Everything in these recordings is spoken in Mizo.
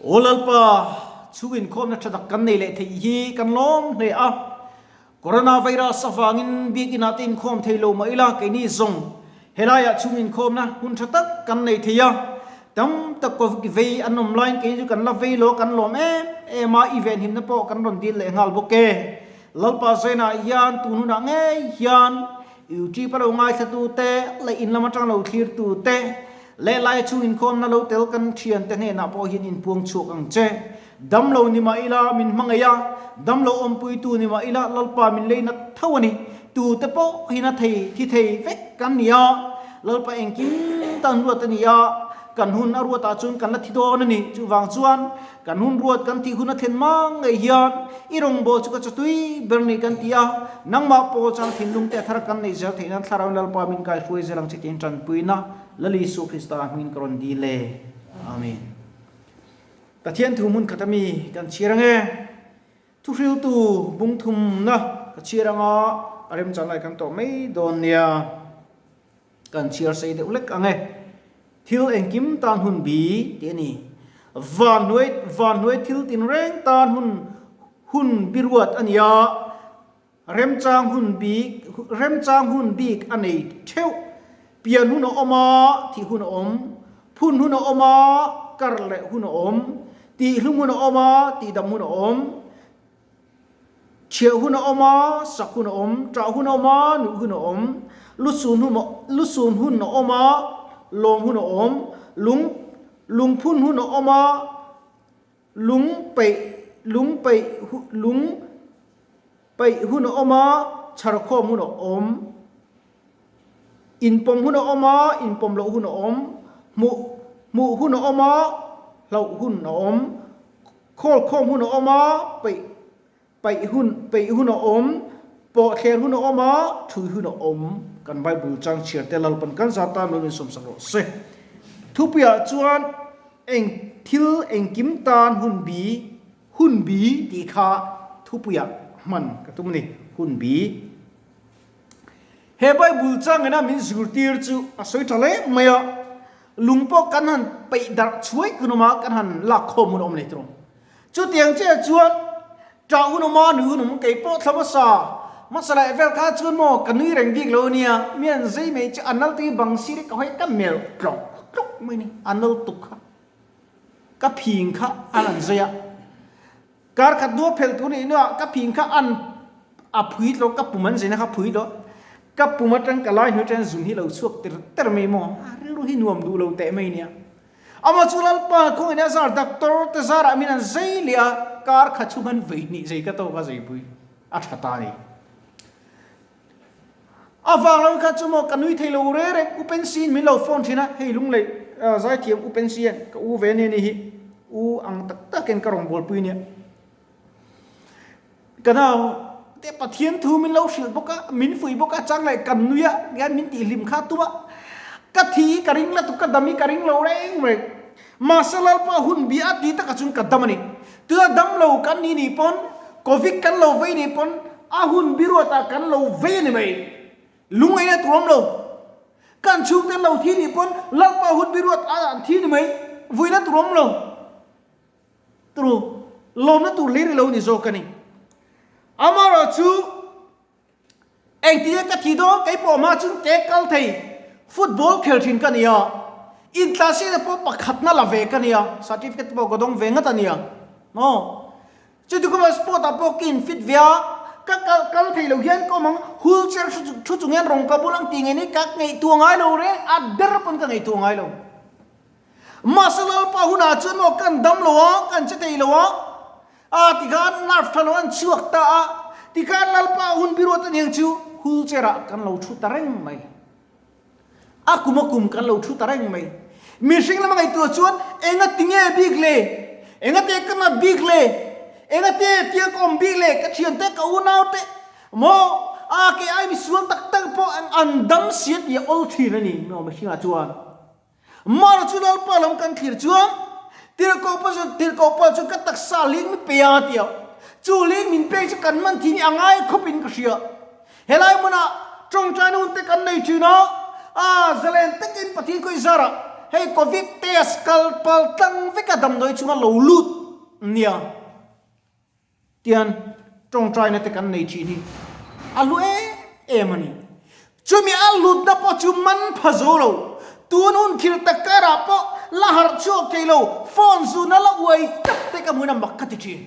Aw Lalpa, chhung inkhawmna tha tak kan nei leh theih hi kan lawm hle a. Coronavirus avangin biakinn ah te inkhawm thei lo mah ila keini zawng helaiah chhung inkhawmna hun tha tak kan nei thei a. Tam tak Covid vei an awm laiin keini chu kan la vei lo a, kan lawm em em a, i venhimna pawh kan rawn dil leh nghal bawk e. Lalpa Zainah hian tun hunah ngei hian YouTube a lo ngaithla te leh in lam atang lo thlir tu te leh laia chhung inkhawmna lo tel kan thian te hnenah pawh hian inpuang chhuak ang che. Dam lo ni mah ila min hmangaih a, dam lo awmpuitu ni mah ila Lalpa min lei nat tho a ni. Tu te pawh hi na thei, thi thei vek kan ni a, Lalpa engkim tan ruat a ni a, kan hun a ruatah chuan kan la thi dawn a ni. Chuvang chuan kan hun ruat kan thih hun a thlen mang ngei hian i rawngbâwl chu ka chatui ber ni kan ti a, nangmah pawl chang thinlung te a thar kan neih zel theih nan Thlarau Lalpa min kaihruai zel ang che tiin tanpuina Lal Isua Krista hmingin ka rawn dil e. Amen. Pathian thu hmun khat ami kan chhiar ange. Thuhriltu bung thumna ka chhiar anga a remchan lai kan tawh mai dawn nia. Kan chhiar sei deuh lek ange. Thil engkim tan hun bi tih a ni. Van hnuai van hnuai thil tinreng tan hun hun biruat a ni a. Remchang hun bik remchang hun bik a nei theuh. Pian hun a awm a, thih hun a awm. Phun hun a awm a, kar leh hun a awm. Tihhlum hun a awm a, tihdam hun a awm. Chhiah hun a awm a, sak hun a awm. Ṭah hun a awm a, nuih hun a awm. Lusun hun lusun hun a awm a, lawm hun a awm. Lung lungphun hun a awm a, Lung peih lung peih lung peih hun a awm a, chhar khawm hun a awm. Inpawm hun a awm a, inpawm loh hun a awm. Hmuh hmuh hun a awm a, hlauh hun a awm. Khawl khawm hun a awm a, peih Paih hun, peih hun a awm, pawh thler hun a awm a, thui hun a awm. Kan Bible chang chhiar te Lalpan kan zat tan lo insawmsak rawh se. Thupuiah chuan eng thil engkim tan hun bi, hun bi tih kha thupuiah hman ka tum a ni, hun bi. He Bible chang ina min zirtir chu a sawi tha hle mai a, lung pawh kan han peih darh chhuai hun awm a, kan han lak khawm hun a awm leh tur. Chutiang chiah chuan ṭah hun awm a, nui hun awm kei pawh thla hmasa hmasa leh vel kha chuan maw ka nui reng bik lo ania, mi an zei mai chu a nal tui bang sir ka hawi ka melh tlawk tlawk mai ni, a nal tuk kha ka phing kha an an zei a, kar khat hnu a phelh tur nih hnuah ka phing kha an a phui tlawk ka pum an zeina kha phui tlawk ka pum aṭang ka lai hnu aṭang zun hi lo chhuak ter ter mai maw a rilru hi nuam duh lo teh mai nia. Amah chu Lalpa khawngaihna a zar doctor te zarah min an zei leh a, kar kha chhung an vei hnih zei ka tawk a zeipui a tha ta ni. A vang lo kha chu maw ka nui thei lo re re, U Pensi-in min lo phone thin a, hei lunglei zaithiam U Pensi hian ka u ve ania ni hi, u ang tak takin ka rawngbawlpui nia. Ka nau te Pathian thu min lo hrilh bawk a, min fuih bawk a, chang leh kan nui a, tihian min tihhlim kha tum a, ka thi ka ring la tuk, ka dam hi ka ring lo reng reng. Mahse Lalpa hun bia a ti takah chuan ka dam a ni. Tuna dam lo kan ni nih pawn, Covid kan lo vei nih pawn, a hun biruatah kan lo vei a ni mai. Lungngaihna tur awm lo. Kan chhungte an lo thi nih pawn, Lalpa hun biruat a an thi a ni mai. Vuina tur awm lo. Turu, lawmna tur hlir i lo ni zawk a ni. Amaherawh chu, engtin nge ka thi dawn kei pawh hma chuan ke kal thei football khel thin ka ni a, intlansiakna pawh pakhatna la ve ka ni a, certificate pawh ka dawng ve ngat a nia. Maw? Chuti khawpa sport ah pawh ka infit ve a, ka kal kal thei lo hian ka awm ang, wheelchair thu chung hian rawng ka bul ang tih ngei ni ka ngaihtuah ngai lo reng, a ber pawn ka ngaihtuah ngai lo. Mahse Lalpa hunah chuan maw kan dam lo a, kan che thei lo a, a tikhan nerve tha lo an chhuak ta a, tikhan Lalpa hun biruat aniang chu wheelchair ah kan lo thu ta reng mai. A kum a kum kan lo thu ta reng mai. Mihring lama ngaihtuah chuan enga tinge bik le, enga te ka nat bik le, enga te tia ka awm bik le, ka thiante ka unau te maw a kei ai misual tak tak pawh an dam sia tih a awl thin a ni maw mihringah chuan. Mara chu Lalpa lam kan thlir chuan Tirhkoh pa chu Tirhkoh pa chu ka taksa hling min pe a tia. Chu hling min pek chu kan man thin hi a ngai khawp in ka hria. Helai hmunah tawngtaina hun te kan nei thin a, a zalen takin Pathian khawi zarah Hei Covid test kal pal tlang veka damdawi chunga lo lut nia. Tian tawngtaina te kan nei thin hi a hlu em em a ni. Chumi a hlutna pawh chu man pha zo lo, tun hun thil tak karah pawh la harh chhuak thei lo, phone zuna la uai tak te ka hmuin a mak ka ti thin.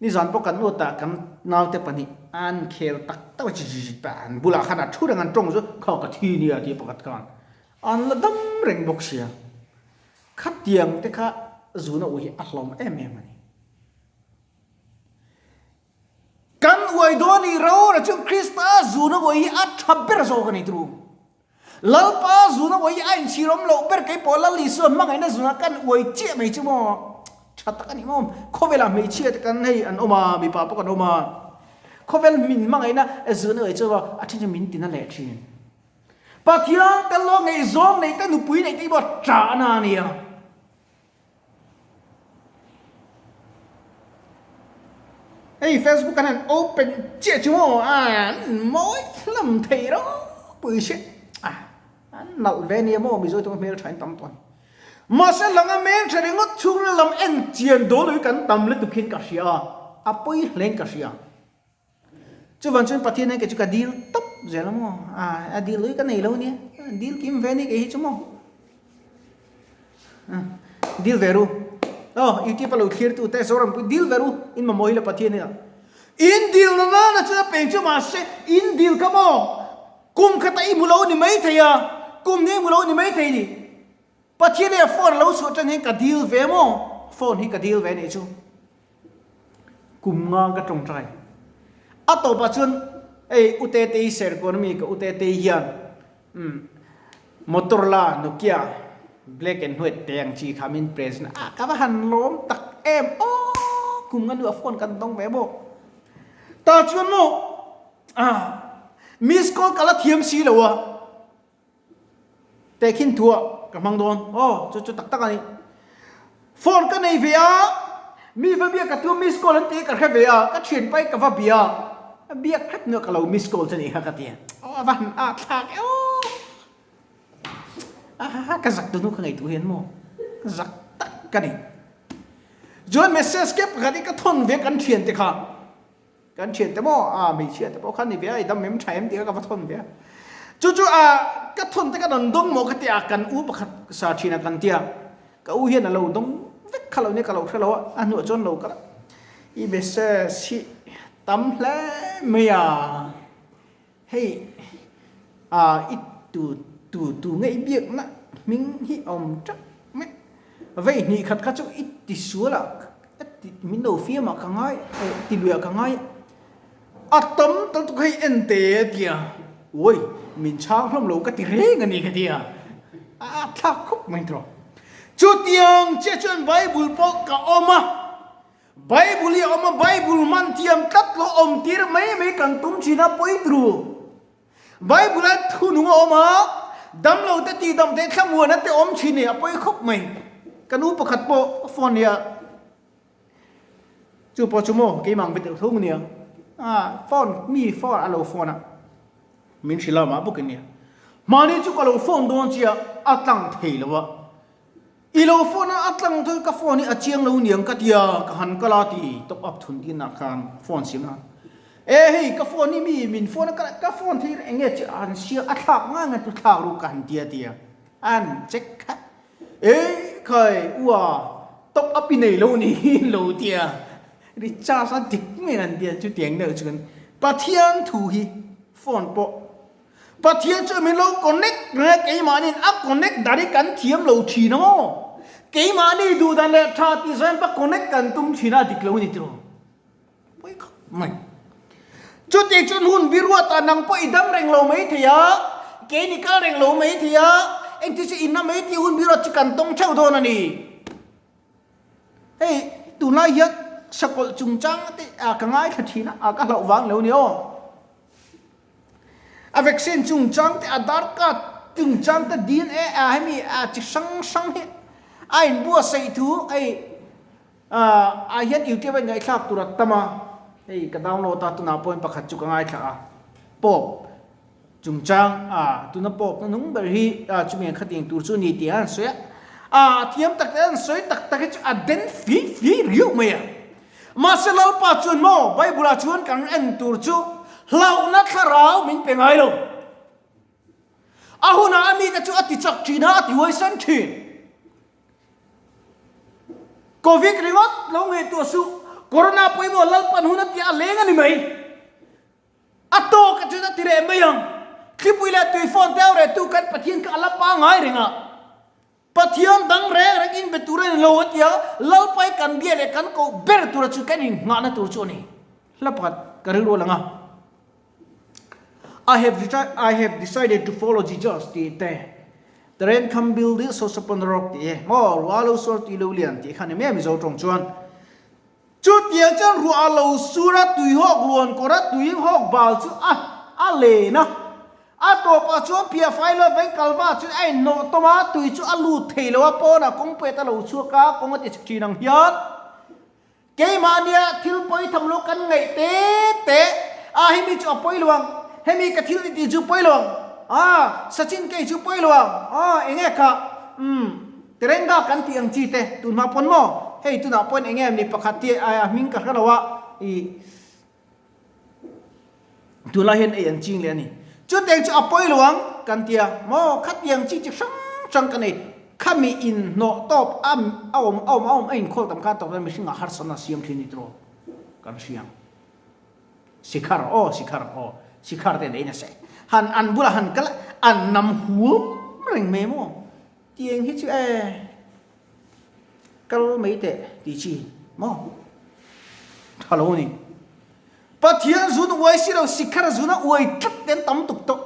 Nizan pawh kan utah kan naute pahnih an khel tak tak a, chi chi chi an bulah khan a thu reng an tawng chu kha ka thi nia tih pakhat khan an la dam reng bawk sia. Khatiang te kha zuna ui hi a hlawm em em a ni. Kan uai dawn i rora chu Krista zuna ui hi a tha ber zawk a ni turu. Lalpa zuna uai hi a inchhir awm loh ber kei pawh Lal Isua hmangaihna zuna kan uai chiah mai chu maw tha tak a ni maw. Khawvelah hmeichhia te kan hei an awm a, mipa pawh kan awm a. Khawvel min hmangaihna zuna uai chu maw a then chu min tina leh thin. Pathian tel lo ngaihzawng neih te nupui neih te hi maw ṭahna a nia. Hei Facebook an han open chiah chu maw an mawi hlawm thei ropui si a an nalh ve nia maw Mizo te pawh hmeltha in tam tawh a ni. Mahse langa hmeltha ringawt chhungril lam en chian dawl hi kan tam lutuk hian ka hria a, a pawi hlein ka hria. Chuvang chuan Pathian hian kei chu ka dil tawp zel a maw? A, a dil lui ka nei lo nia, dil kim ve ni kei hi chu maw? Dil ve ru. Aw, YouTube a lo thlir tu te Zoram pui dil ve ru, in mamawh hi la Pathian hian. In dil na nana chuan a peng chu mahse in dil kha maw? Kum khatah i hmu lo ni mai thei a, kum hnih i hmu lo ni mai thei ni. Pathian hian phone a lo chhuah tan hian ka dil ve maw? Phone hi ka dil ve nih chu. Kum nga ka tawngtai. A tawpah chuan hei u Tetei Serkawn ami ka u Tetei hian umm Motorola Nokia black and white te ang chi kha min present a, ka va han lawm tak em aw kum nga nuah phone kan dawng ve maw. Tah chuan maw ah miss call ka la thiam si lo a. Tehkhin thuah ka hmang dawn. Aw, chu chu tak tak a ni. Phone ka nei ve a, mi va biak ka tum miss call an ti ka hre ve a, ka thian pai ka va bia a, biak hrep nuah ka lo miss call che nih kha ka ti a. Aw, a va han ah thlak e aw. Ahaha, ka zak tunu ka ngaihtuah hian maw, ka zak tak ka ni. Chuan message kep pakhat hi ka thawn ve kan thian te kha. Kan thian te maw? A, hmeichhia te pawh khan ni ve a, i dam em tha em tih kha ka va thawn ve a. Chu chu a, ka thawn te ka rawn dawng maw ka ti a, kan u pakhat sa thin a kan ti a, ka u hian a lo dawng vek kha lo nia ka lo hre lo a, a hnuah chuan lo kal a, i message hi tam hle mai a, hei a i tu tu tu nge i biakna hming hi a awm teuh mai, vei hnih khat kha chu i ti sual a. Min lo fiam ah ka ngai eh ti lui ah ka ngai a tam tal tuk hei en te a ti a, uai min chhang hlawm lo ka ti reng a ni ka ti a, a thlak khawp mai tawh. Chutiang chiah chuan Bible pawh ka awm a, Bible hi a awm a, Bible hman thiam tlat lo awm tir mai mai kan tum thin a pawi turu. Bible a thu nung a awm a, damlo te tihdam te thlamuana te awm thin e a pawi khawp mai. Ka nu pakhat pawh phone nia chu pawh chu maw keimah ang ve deuh thung nia a phone mi phone a lo phone a min hrilh a mah bawk in nia mahni chu ka lo phone dawn chia a tlang thei lo a i lo phone a a tlang thei ka phone hi a chiang lo niang ka tia ka han kal a ti top up thun din ah khan phone siam na e hei ka phone hi mi min phone a ka ka phone thei eng nge chi an sia a thlak ngai ngai tu thlak ru ka han tia tia an check kha e khai ua top up i nei lo ni lo tia recharge a dik mai an tia chu tiang deuh chuan Pathian thu hi phone pawh Pathian chu min lo connect reng a, keimahniin a connect dan hi kan thiam lo thin a maw? Keimahni duh dan leh tha tih zawng va connect kan tum thin a dik lo a ni tiraw? Pawi khawp mai. Chuti chuan hun biruatah nang pawh i dam reng lo mai thei a, keini kal reng lo mai thei a, engtin se inna mai tih hun biruat chu kan tawng theuh dawn a ni. Hei tunlai hian sakawlh chungchang te ka ngaithla thin a, ka hlauh vang lo ni aw. A vaccine chungchang te, Aadhaar card chungchang te, DNA a hemi a chi hrang hrang hi a inbuatsaih thu hei ah hian YouTube a inngaihthlak tur a tam a, hei ka download a tunah pawhin pakhat chu ka ngaithla a, Pope. Chungchang a tuna pawp na nung ber hi chumi ang khatiang tur chu ni tih a han sawi a, a thiam tak tak an sawi tak tak hi chu a den fii fii riau mai a. Mahse Lalpa chuan maw Bible ah chuan kan en tur chu hlauhna thlarau min pe ngai lo. A hunah a mite chu a ti chak thin a, a ti huaisen thin. Covid ringawt lo ngaihtuah suh, Corona pawimawh Lalpan hun a tih a leng a ni mai. A tawk a chuan a ti reh mai ang. Thlipui leh tui phone te au reh tu kan Pathian kha a la pangai reng a. Pathian dang reng reng in be tur a ni lo a ti a, Lalpai kan bia leh kan koh ber tura chu kan innghahna tur chu a ni. Hla pakhat ka rilru a lang a. I have I have decided to follow Jesus tih te, The rain come build this house upon the rock tih hi maw ruah lo suar tui lo lian tih kha ni mai a Mizo tawng chuan. Chutiang chuan ruah a lo sur a, tuihawk luan kawr a, tuihawk bal chu a a len a. A tawpah chuan phiah fai lo veng kalva chuan a inhnawh tawm a, tui chu a lut thei lo a, pawnah kawngpui ata lo chhuak a, kawng a ti chhe thin ang hian keimahnia thil pawi tham lo kan ngaih te te a, hemi chu a pawi lo ang, hemi ka thil tih chu pawi lo ang, a Sachin kei chu pawi lo ang, a enge kha umm. Terenga kan tih ang chi te tun hma pawn maw? Hei tunah pawhin eng nge mi pakhat hi a hming ka hre lo a, ih tunlai hian ei an ching leh a ni. Chutiang chu a pawi lo ang kan ti a maw? Khatiang chi chi hrang hrang ka nei. Khami inhnawh tawp a awm a awm a awm a inkhawl tam khan tawp mihringah harsatna a siam thin ni tiraw kan hria ang. Sikhar aw sikhar aw sikhar te an ei nasa e. Han an bulah han kal a an nam huam reng mai maw? Tiang hi chu e kal mai teh tih chi maw tha lo a ni. Pathian zun uai si lo sikhar zuna uai tlat te an tam tuk tawh.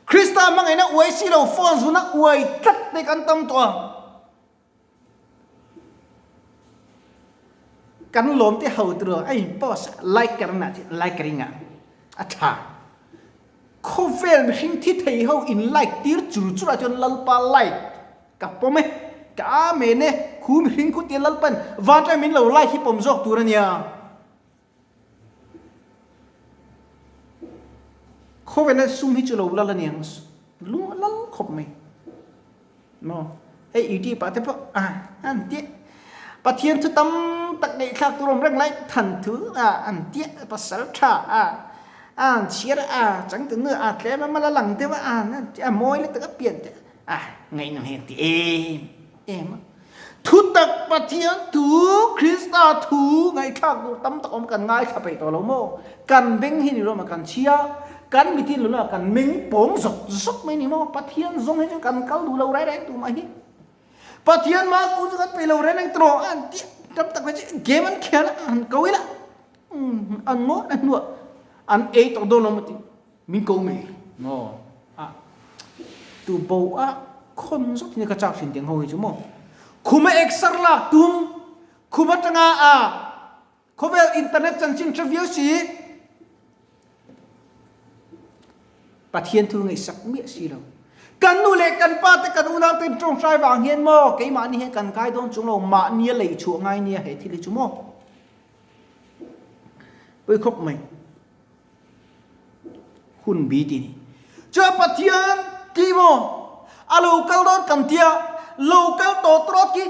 Krista hmangaihna uai si lo phone zuna uai tlat te kan tam tawh a. Kan lawm te ho tur a in post a like ka ring ah like ka ring a a tha. Khawvel mihring thi thei ho in like tir chur chur ah chuan Lalpa like ka pawm e, ka amen e, khu mihring khu tia Lalpan vantlai min lo like hi pawm zawk tur a nia. Khawvela sum hi chu lo lal a niang, lung a lal khawp mai. Maw? Hei YouTube ah te pawh a an tiah. Pathian thu tam tak ngaihthlak tur awm reng lai than thu a an tiah pasal tha a an chhiar a changtu nu a tlem a mala lang deuh a an a mawi lutuk a pian te a ngaihnawm heng ti em em a. Thutak Pathian thu Krista thu ngaihthlak tur tam tak awm kan ngaithla peih tawh lo maw? Kan beng hi ni lo ma kan chhia, kan mitin lo ma kan meng pawng zawk zawk mai ni maw? Pathian zawng hi chu kan kal duh lo reng reng tumah hi. Pathian mah ku chu kan peih lo reng reng tawh an tih tam tak mai chu game an khel a, an ko ila an ngawi a hnuah an ei tawh dawn lo maw tih Min ko mai maw? A tu bo a khawn zawk hi ka chak thin tiang ho hi chu maw? Khuma exer lak tum, khum atanga a khawvel internet chanchin hre viau si, Pathian thu ngaihsak miah si lo. Kan nu leh kan pa te kan unau te tawngtai vang hian maw keimahni hian kan kai dawn chung lo mahni a lei chhuah ngai nia he thil hi chu maw? Pawi khawp mai. Hun bi ti ni. Chuan Pathian tih maw? A lo kal dawn kan tia, lo kal tawh tawt khi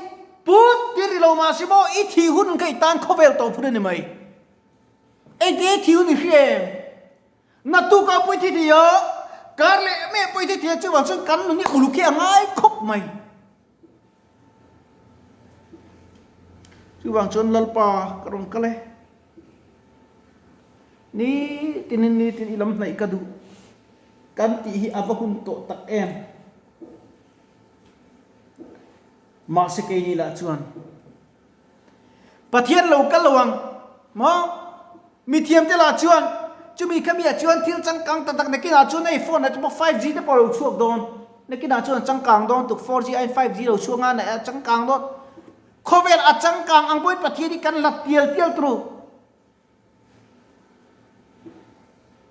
put ti ri lo mah si maw i thih hun kha i tan khawvel tawh phun a ni mai. Engti i thih hun i hria em? Naktuk ah pawh i thi thei a, kar leh meh pawh i thi thei a, chuvang chuan kan nun hi uluk hi a ngai khawp mai. Chuvang chuan Lalpa ka rawn kal e. Ni tinin ni tin i lam hnaih ka duh kan tih hi a va hun tawh tak em? Mahse keini lah chuan Pathian lo kal lo ang maw? Mithiam te lah chuan chumi kha mi ah chuan thil changkang tak tak nakinah chuan hei phone ah te pawh 5G te pawh a lo chhuak dawn nakinah chuan a changkang dawn tuk 4G aiin 5G lo chhuak nga a changkang dawn Khawvel a changkang ang pawhin Pathian hi kan hlat tial tial turu.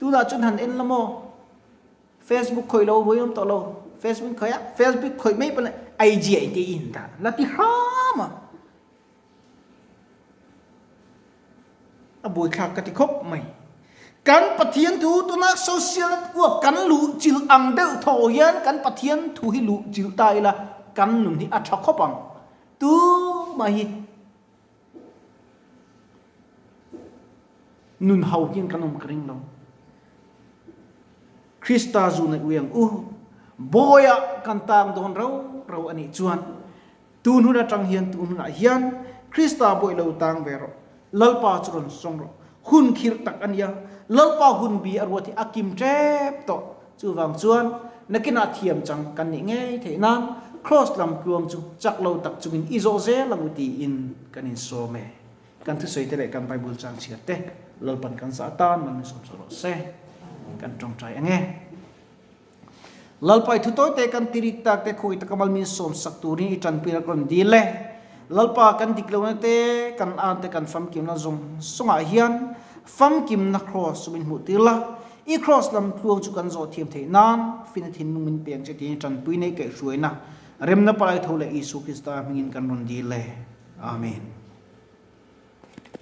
Tunah chuan han en la maw? Facebook khawih lo vawi awm tawh lo. Facebook khawih a, Facebook khawih mai pawh IG ah te in dah la ti hram a. A buaithlak ka ti khawp mai. Kan Pathian thu tuna social network kan luh chilh ang deuh thaw hian kan Pathian thu hi luh chilh ta ila kan nun hi a tha khawp ang. Tumah hi nun ho hian kan awm ka ring lo. Krista zu neih ui ang u. Bawiah kan tang dawn rau rau a nih chuan tun hun atang hian tun hunah hian Krista bawih lo tang ve rawh. Lalpa chu rawn sawng rawh. Hun khirh tak a nia. Lalpa hun bi a ruat hi a kim tep tawh. Chuvang chuan nakinah thiam chang kan nih ngei theih nan Kraws lam tluang chu chak lo tak chungin i zawh zel ang u tiin kan insawm e. Kan thusawi te leh kan Bible chang chhiar te Lalpan kan zah atan man min sawm sak rawh se. Kan tawngtai ang e. Lalpa i thutawi te kan tirik tak te khawi taka mal min sawm sak turin i tanpui na ka rawn dil e. Lalpa kan dik lohna te kan an te kan famkimna zawng zawngah hian famkimna Kraws chu min hmuh tir la. I Kraws lam tluang chu kan zawh thiam theih nan fina thinlung min peng che tiin tanpui nei kaihhruaina remna palai tho leh Isu Krista hmingin kan rawn dil e. Amen.